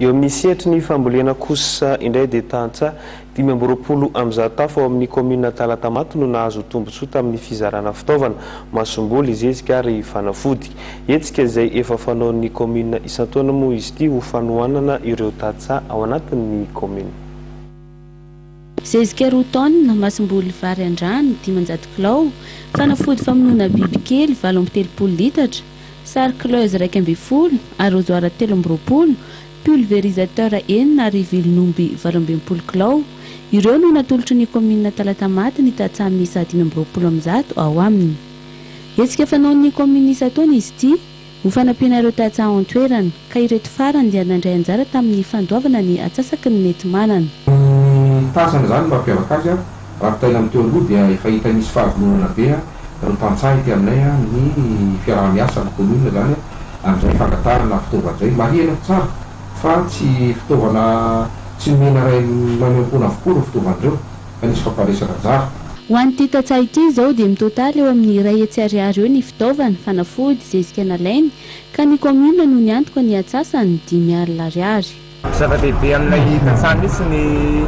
Eo amin'ny sehatry ny fambolena kosa indray dia tantsaha 125 tafo ao amin'ny kaominina Talatamaty no nahazo tombontsoa tamin'ny fizarana fitaovana, masomboly, zezika ary fanafody. Hetsika izay efa fanaon'ny kaominina isan-taona moa izy ity ho fanohanana ireo tantsaha ao anatin'ny kaominina. Zezika 2 taonina, masomboly vary an-drano 500 kilao, fanafody famonoana bibikely 38 litatra, sarcleuse 11, arrosoir 23, pulvérisateur 6 ary vilon'omby 68 kilao. Ireo no natolotry ny kaominina Talatamaty ny tantsaha miisa 125 ao aminy. Hetsika fanaon'ny kaominina isan-taona izy ity ho fanampiana ireo tantsaha ao an-toerana, ka ireto farany dia nandray anjara tamin'ny fandoavana ny atsasaky ny mety manana. Ny tanjona izany mampiavaka azy, raha ampitahaina amin'ny teo aloha dia efa hita nisy fahavononana be ireo tantsaha ety aminay ny fiaraha-miasa amin'ny commune izany amin'izay fangatahana fitaovana izay. Marihina tsara fa tsy fitaovana tsy nomena ray maimaimpoana avokoa ireo fitaovana ireo fa nisy fampandraisana anjara. Ho an'ity tantsaha ity izao dia mitotaly eo amin'ny 100 ariary eo ny fitaovana, fanafody, zezika nalainy, ka ny commune no niantoka ny atsasany, 5 alina ariary. Zava-dehibe aminay tantsaha mihitsy ny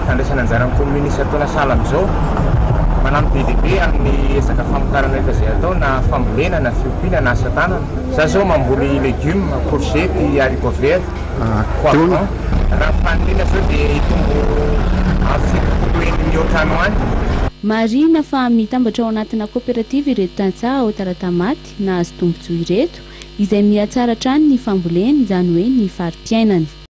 fandraisana anjaran'ny commune isan-taona sahala amin'izao. Manampy be dia be amin'ny ezaka famokarana rehetra izay atao na fambolena na fiompiana na asa tanana. Za zao mamboly légumes, courgette, haricots verts, poivron. Raha faniriana zao dia hitombo avo 70 heny mihoatra any ho any. Marihina fa mitambatra ao anatina coopérative ireto tantsaha ao Talatamaty nahazo tombontsoa ireto, izay mihatsara hatrany ny famboleny, izany hoe ny fari-piainany.